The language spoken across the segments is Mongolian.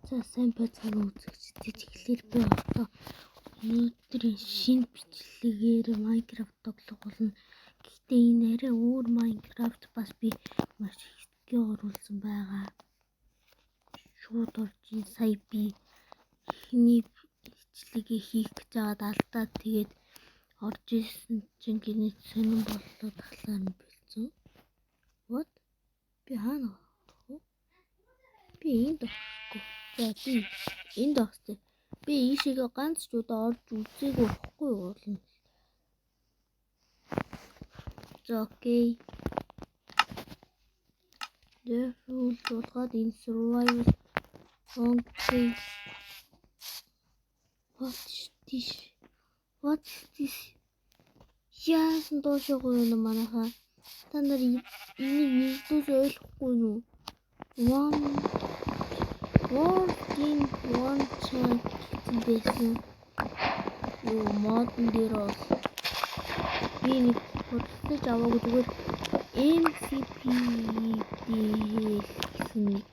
За сайн байцгаана үзэгчдээ. Тэгэхээр би одоо өнөөдрийн шинэ бичлэгээр Minecraft тоглох болно. Гэхдээ энэ арай өөр Minecraft, бас би маш их оруулсан байгаа. Шууд орж ин сая би эхний бичлэгээ хийх гэж байгаад алдаад, тэгээд орж исэн чинь гинэт сонин боллоо, талаар нь бэлдсэн. What? Би хаана орох вэ? Би энд орохгүй. За, би энд орсон. Би ийшээгээ ганц ч удаа орж үзээгүй байхгүй болно. За, okay. Default болгоод энэ survival, okay. What is this? What is this? Яасан доошоо юм манайхаа? Та нар энийг ердөөс ойлгохгүй юу? One World in one chunk гэсэн байсан. Юу модон дээр бол би нэг худалдаж аваагүй, зүгээр MCPD гэсэн нэг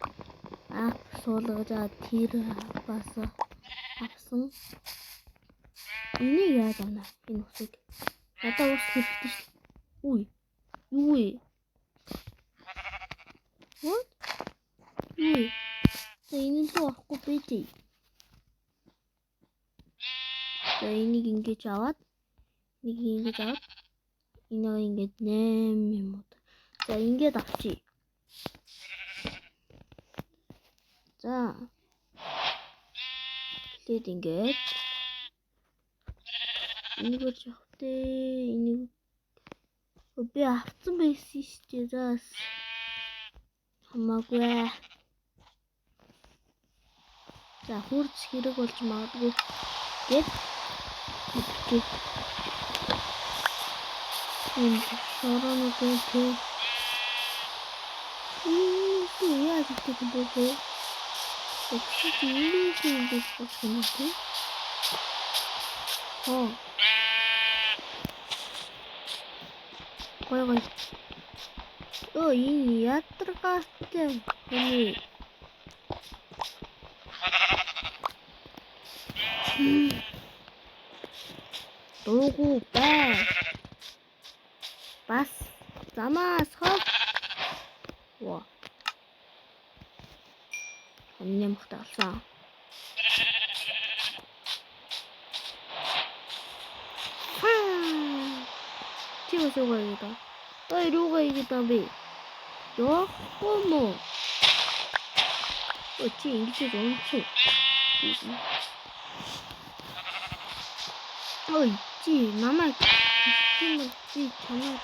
app суулгаж аваад тэр бас авсан. Энийг яаж авна? Энэ усыг. Надад ус хэрэгтэй шүү дээ. Үгүй. Юу вэ? What? Юу вэ? За, энэ рүү орохгүй байж. За, энийг ингэж аваад, нэг ингэж аваад, энэ ингээд 8 юм уу. За, ингээд авчи. За. Эхлээд ингээд энийг болж явах дээ. Энийг би авцсан байсан шүү дээ. За, хамаагүй. За, хурц хэрэг болж магадгүй гэд мэдчихье. Энэ шороонууд тэ. Энэ яаж идэх юм бэ? Тэгвэл энэ ингэж болох юм те. Хоо. Гой гой. Өө, энэ ядаргаатай хүний. Дуугүй бай. Бас замаас хол. Во. Хамгийн махтай болсон. Чи бас юугаа хийгээд байгаа? Та юугаа хийгээд байгаа бэ? Явахгүй мó? Өө, чи ингэж унчих. Ой, чи намайг юм бол би чамайг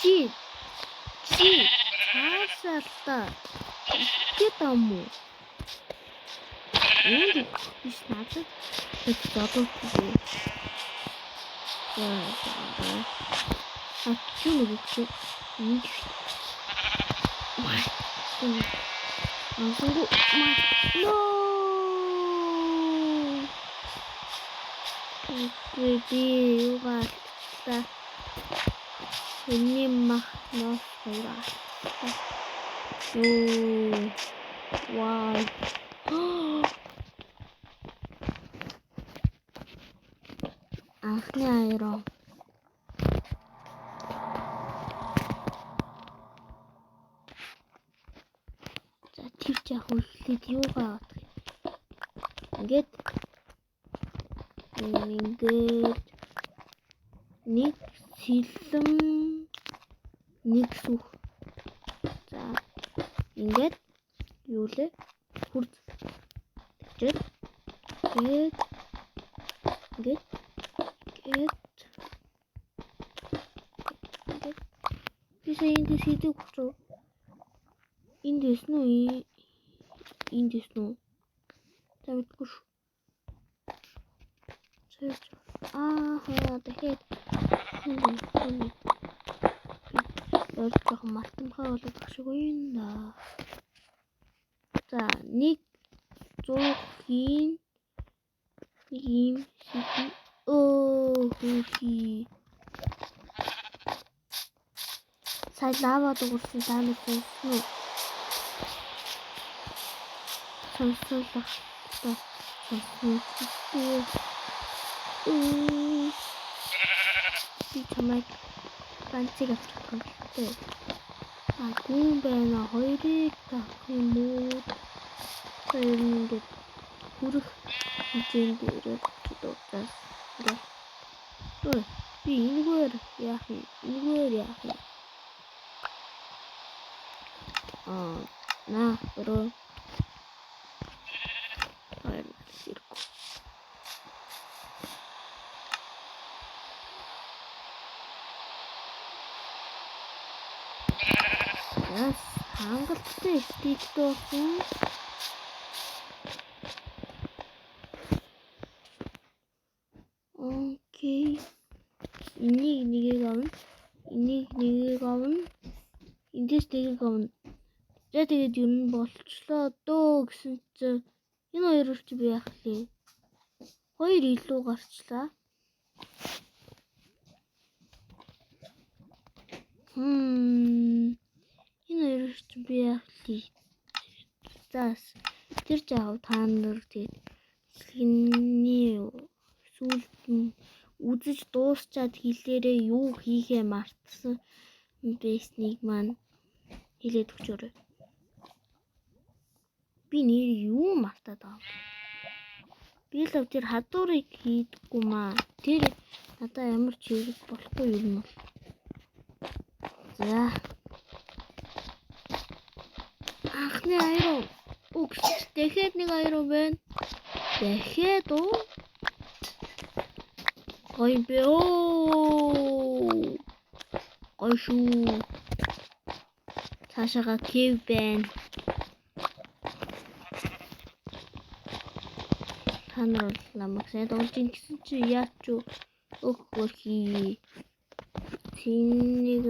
чи чи цаашаа л та ихэд юм уу? Энд биш, надад зодоогүй. За за. А, чи нэг чи нэг. Ансангүй. No. Үгүй, би юугаа алдлаа. Энэний мах ноос хоёр алдлаа. Юу. Вау. Анхны iron. За, тэр ч яг эхлээд юугаа авах юм. Ингээд ингээд нэг сэлэм, нэг сүх. За, ингээд юу лээ? Хүрз. Тэгчээд ингээд ингээд ингээд ингээд би сая энд сийдэг өгч. Энд дэсэн үү? Энд дэсэн үү? За, мэдгүй шүү. Аа, дахиад энэ жоохон мартамхай болоод ах шиг байна да. За, нэг 100-ийн нэг ийм шиг өө хөхи. Сая лава дуурсан, та нар сонссон уу? Сонсоолох сонсно. Би чамайг ганцыг авч чадах юм л. А гүн байна. Хоёрыг авах юм уу? За ер нь ингээд хүрэх хэмжээнд ирээд дууцаас ингээл би энэгээр яах юм? Энэгээр яах юм? Аа, на бро. Хоёр хэрэггүй. Яс хангалттай стиктэй болсон. Окей. Энийг нэгийг авна. Энийг нэгийг авна. Эндээс нэгийг авна. За тэгээд ер нь болчлоо дөө гэсэн чинь энэ хоёроор чи би яах лээ? Хоёр илүү гарчлаа. Энэ хоёроор чи би яах лээ? За тэр жаав та нар тэгээд бичлэгний сүүлд нь үзэж дуусчаад хэлээрээ юу хийхээ мартсан байсныг маань хэлээд өгчөөрэй. Би нэр юу мартаад байгаа юм. Би л тэр хадуурыг хийдэггүй маа. Тэр надаа ямар ч хэрэг болохгүй юм бол. За. Анхны iron. Үгс. Дахиад нэг iron байна. Дахиад уу? Гоё бэ оо. Гоё шүү. Цаашаага cave байна. Та нар бол намайг сайн тоглож ин гэсэн чи яач юу өгөхгүй хий. Тэнийг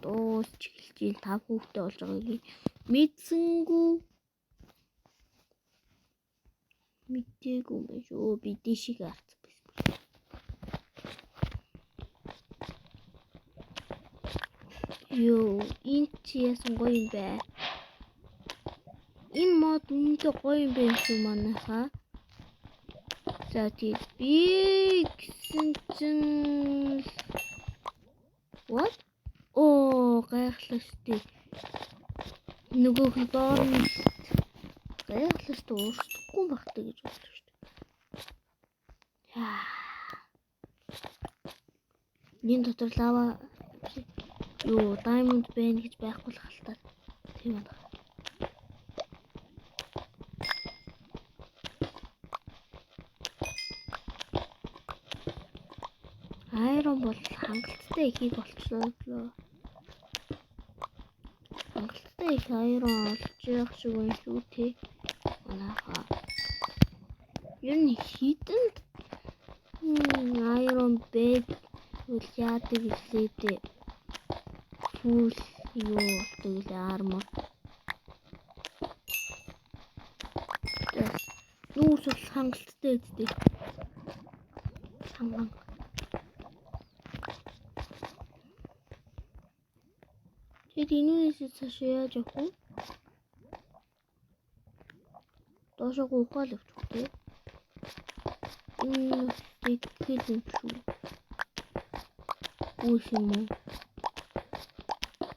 дуусч эхэлж ин 5 хүүхдээ болж байгааг мэдсэнгүү. Мэдээгүй юм шүү. Би дэшиг харцсан байсан. Йоо, энэ чи яасан гоё юм бэ? Энэ мод үнэндээ гоё юм байна шүү манайхаа. За тийм би гэсэн чинь what? Оо, гайхлаа штий. Нөгөөх нь доор нь гайхлаа штий уурсдаггүй багтай гэж бодлоо штий. Яа. Энэ дотор лава юу diamond байна гэж байхгүй л халтаа. Тийм байна. Iron бол хангалттай ихийг болчлоо. Хангалттай их iron олж явах шиг байна шүү те. Манайхаа. Ер нь хідэн iron bed үл яадаг гэлээ дээ. Full юу болдог гэлээ armor. Нүүрс бол хангалттай үсттэй. Ханган. Тэгэд энүүнээс цаашаа яаж явах вэ? Доошоо гуйхаа л явчих үү? Энэ тэгэл юм шүү. Үгүй юм уу?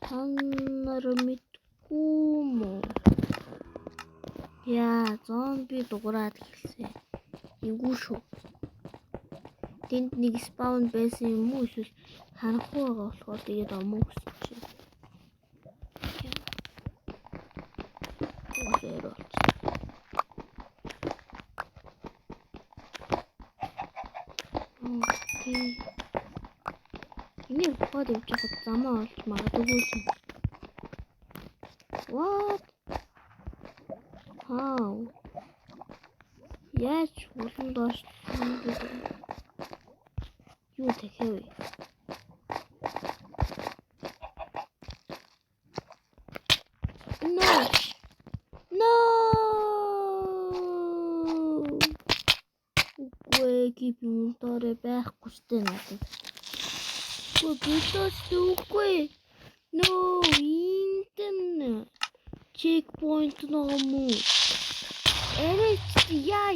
Та нар мэдгүй юм уу? Яа, зомби дуграад эхэлсэн. Эвгүй шүү. Тэнд нэг spawn байсан юм уу эсвэл харанхуй байгаа болохоор тэгээд омоо гэсэн чинь. Окей. Энийг ухаад явж байхад замаа олж магадгүй л. What? How? Яаж улам доош юу дахиад вэ? No. No. Үгүй keep inventory байхгүй штэ надад. Үгүй бидөөс үгүй. No, энд нь checkpoint нэг юм уу? Арай яа.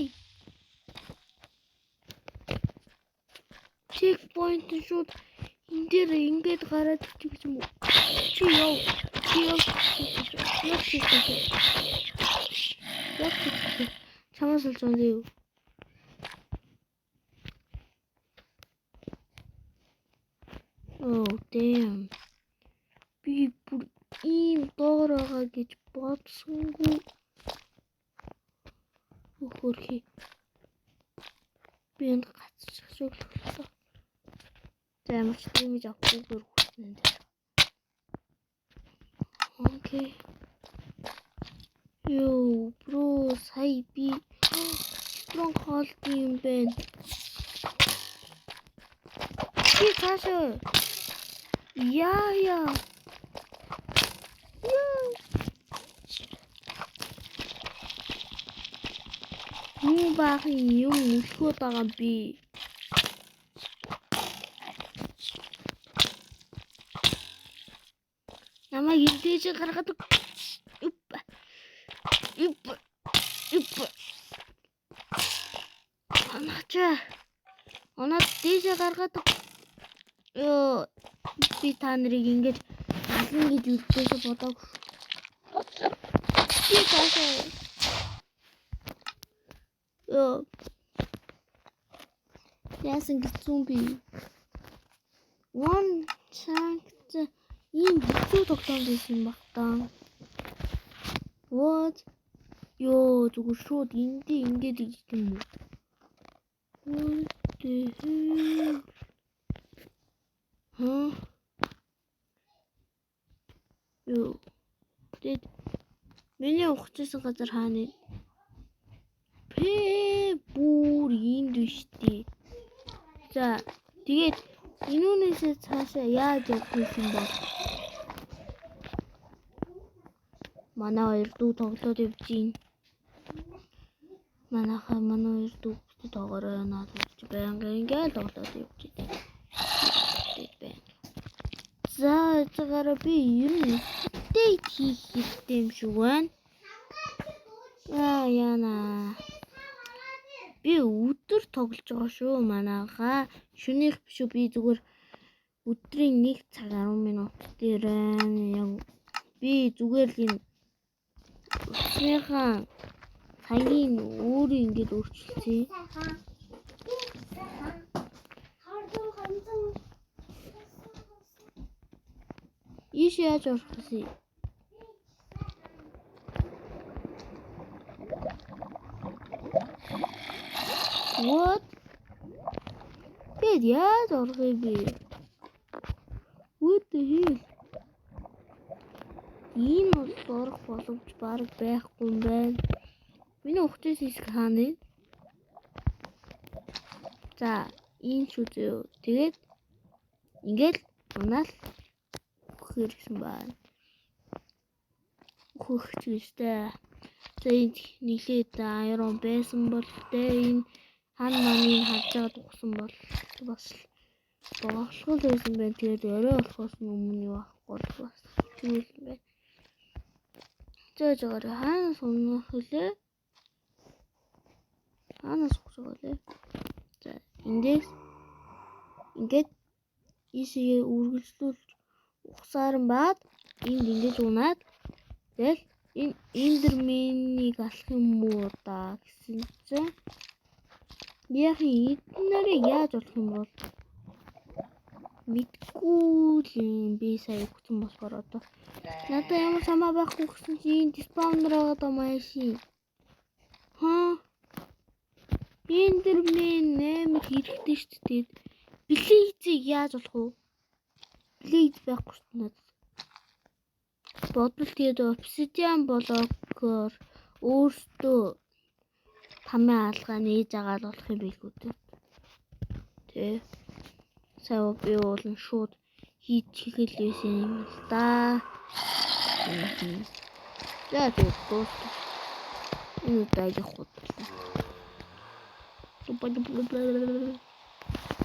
Checkpoint шууд энэ дээр ингээд гараад ирчих юм уу? Чи яв. Чи яв. Яг чи. Яг чи. Чамаас л зүүн юу? Oh damn. Би бүр ийм доор байгаа гэж бодсонгүй. Хөрхи. Би энд гацчих шиг л боллоо. За ямар ч дэмэж авахгүйгээр хүртэн дээр. Окей. Йоо, bro, сая би strong hold юм байна. Би цаашаа. Яа яа. Яа. Юу баахан юм мөлхөөд байгаа би. Намайг эндээж гаргаад үп. Үп. Үп. Анача. Оноо дээшээ гаргаад ёо би та нарыг ингэж ална гэж үдээсээ бодоагүй. Би цаашаа. Ёо. Яасан гэсэн би? One chunk ийм хэцүү тоглоом байсан баг та. What? Ёо зүгээр шууд эндээ ингэж идэх юм уу? What the hell? Хаа? Ёо. Тэгэд миний ухажсэн газар хаана вэ? Пэ бүр энд биш дээ. За тэгээд энүүнээсээ цаашаа яаж явах юм бол? Манай хоёр дүү тоглоод явж гин. Манайхаа манай хоёр дүү тоогоорой наадах чи байнга ингээл тоглоод явж идэв. Байнга. За цагаараа би ер нь update хийх хэрэгтэй юм шиг байна. Яа яана. Би өдөр тоглож байгаа шүү манайхаа. Шөнийх биш үү, би зүгээр өдрийн 1 цаг 10 минут дээр яг би зүгээр л энэ утасныхаа цагийн өөрөө ингэж өөрчилсөн. Ийш яаж орох вэ? What? Тэгэд яаж орох юм бэ? What the hell? Энэ бол орох боломж бараг байхгүй юм байна. Миний ухтын хэсэг хаана вэ? За, энэ ч үзье. Тэгээд ингээл унаал өгөх гэсэн байна. Өгөх ч гэжтэй. За энд нилээд iron байсан бол тэ энэ хан маныг харж байгаад ухсан бол бас боолхол байсан байна. Тэгээд орой болохоос өмнө юу авахгүй бол бас тийм юм байна. За жагаар хаана сунах вүлээ? Хаана суух вэ? За эндээс ингээд ийшээ үргэлжлүүлж ухсаар нь баад энд ингэж унаад тэгэл энэ Enderman-ийг алах юм уу да гэсэн чинь яг эднэрийг яаж болох юм бол мэдгүй л юм. Би сая өгсөн болохоор одоо надад ямар самаа байхгүй гэсэн чинь энд spawner байгаа даа мааши. Хаа Enderman амар хэрэгтэй шүү дээ. Blaze-ийг яаж болох вэ? Blaze байхгүй шүү дээ надад. Бодвол тэгээд obsidian блокоор өөртөө тамийн алгаа нээж агаад болох юм билгүй дээ. Тэ. Сая би бол шууд хийж хийхэл байсан юм л да. За тэгээд дуусна. Энэ удаагийн худлаа.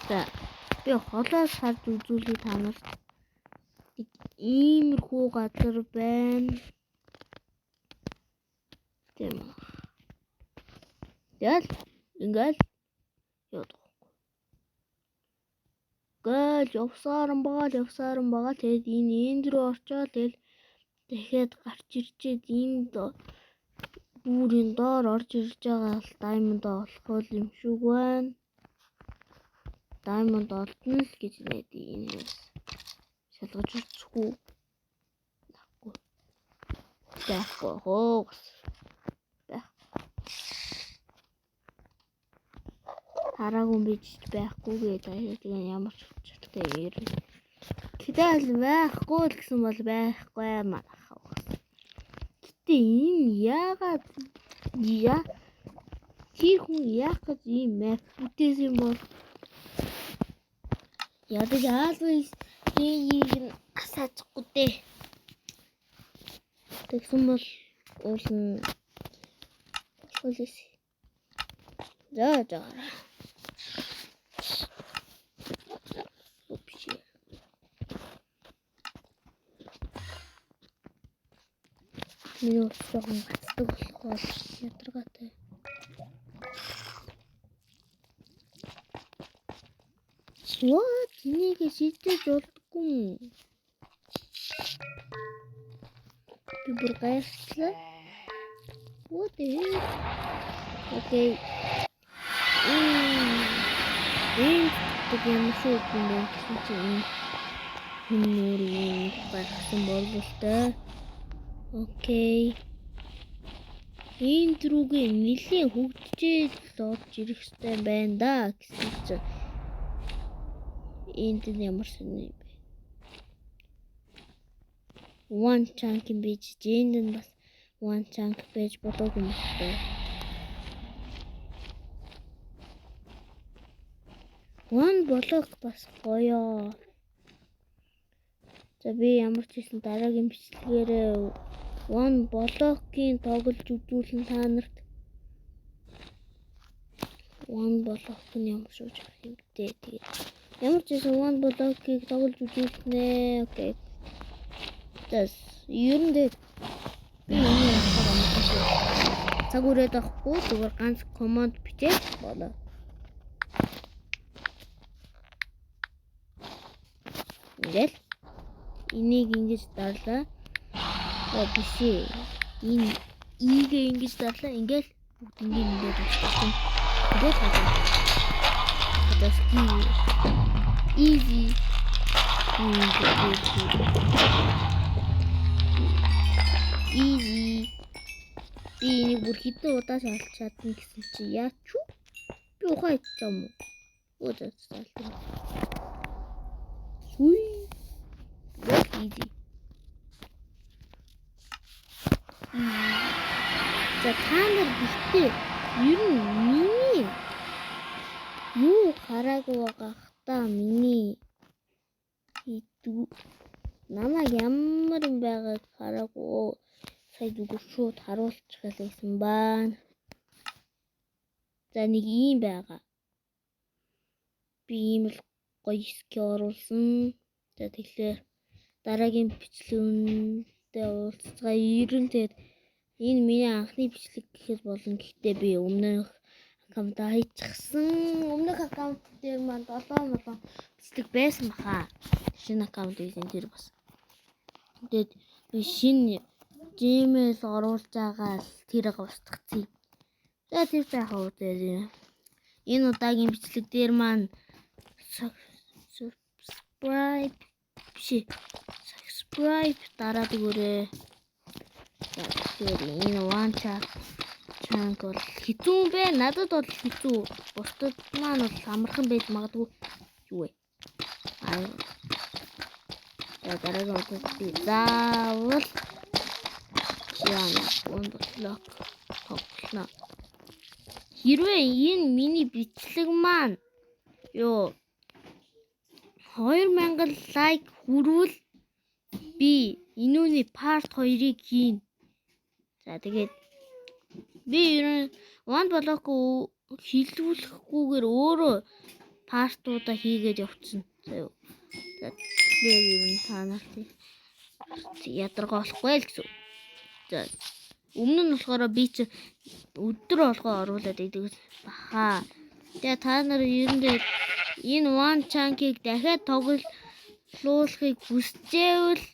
За би холоос харж үзүүлье та нарт. Иймэрхүү газар байна. Тийм. Тэгэл ингээл явдаг. Гээл явсаар нь байгаа л явсаар нь байгаа. Тэгээд энэ энд рүү орчоод тэгэл дахиад гарч ирчээд энд бүрийн доор орж ирж байгаа л diamond олох юм шиг байна. Diamond олдно л гэж найдаа энэс шалгаж үзэхгүй. Байхгүй. Байхгүй хоо. Байхгүй. Хараагүй бич байхгүй гэдэг тэгээ ямар ч учиртай ер. Гэтэл байхгүй л гэсэн бол байхгүй манайхаа. Гэтэ энэ яагаад яа тэр хүн яах гэж ийм map бүтээсэн бол ядаж always энийг нь асаахгүй дээ. Тэгсэн бол уул нь болох. За за. Вообще. Миний ус жоохон гацдаг болохоор ядаргаатай. What? Энийг шийдэж болдоггүй. Би бүр гайхлаа. What the heck? Okay. Энэ гэдэг юм шүү юм бэ гэсэн чинь энэ хүн өөр юм гаргасан бололтой. Okay. Энэ рүүгээ нэлийн хөгжиж орж ирэх хэрэгтэй байна да гэсэн чинь энд нь ямар сони юм бэ? One chunk юм байж, энд нь бас one chunk байж болоогүй юм байна. One block бас гоё. За би ямар ч байсан дараагийн бичлэгээрээ one block-ийн тоглож үзүүлэн та нарт. One block нь ямар шүүж авах юм бэ? Тэгээд ямар ч байсан one block-ийг тоглож үзүүлнэ. Okay. За ер нь би энэ яхаар амархан шүү. Цаг үрээд авахгүй зүгээр ганц команд бичээд болоо. Ингээл энийг ингэж дарлаа. Оо биш ээ. Энэ ийгээ ингэж дарлаа. Ингээл бүгд ингэ ингээд болчихсон. Ингээл болоо. Одоо ски easy. Easy. Би энийг бүр хэдэн удаа шалж чадна гэсэн чи яач вэ? Би ухаан идчих юм уу? Оо за заалаа. Үгүй. Easy. За та нар битээ ер нь миний юу хараагүй байгаа та миний хийдгүү намайг ямар юм байгааг хараагүй сая зүгээр шууд харуулчих байсан байна. За нэг ийм байгаа. Би ийм л гоё skin оруулсан. За тэгэхээр дараагийн бичлэгэндээ уулзцгаая. Ер нь тэгээд энэ миний анхны бичлэг гэхэд болно. Гэхдээ би өмнөх аккаунт хийчихсэн. Өмнөх аккаунт дээр маань 7 бичлэг байсан баха. Шинэ аккаунт хийсэн тэр бас. Тэгээд би шинэ Gmail оруулж байгаа л тэр устгацъя. За тэр сайхан үү. Энэ удаагийн бичлэг дээр маань subscribe биш subscribe дараад өгөөрэй. За тэгэхээр энэ one chunk бол хэцүү юм бэ? Надад бол хэцүү. Бусдад маань бол амархан байж магадгүй. Юу вэ? Аа. За дараагийн удаад би заавал яана one block тоглоно. Хэрвээ энэ миний бичлэг маань юу 2000 лайк хүрвэл би энүүний part 2-ыг хийнэ. За тэгээд би ер нь one block хилүүлэхгүйгээр өөрөө part уудаа хийгээд явчихна. За юу. За тэгэхээр ер нь та нарт ядаргаа болохгүй л гэсэн. За Өмнө нь болохоор би чи өдөр болгоо оруулаад идэг баха. Тэгээ та нар ер нь энэ One Chunk-ыг дахиад тоглуулахыг хүсчээвэл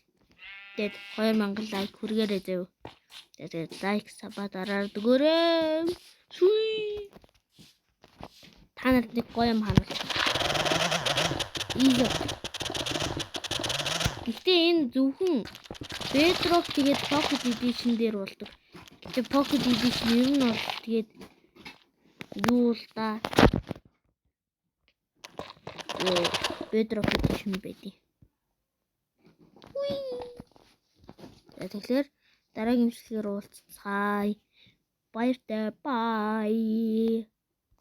тэгээд 2000 like хүргээрэй зөө. Тэгээд like, sub аа дараад өгөөрэй. Шүй. Та нарт нэг гоё юм харуулах. Easy. Гэхдээ энэ зөвхөн Bedrock, тэгээд Pocket Edition дээр болдог. Гэтэ Pocket Edition ер нь бол тэгээд юу л да. Юу, Bedrock Edition байдیں۔ Уи. Тэгэхээр дараагийн бичлэгээр уулзцгаая. Баяртай. Bye.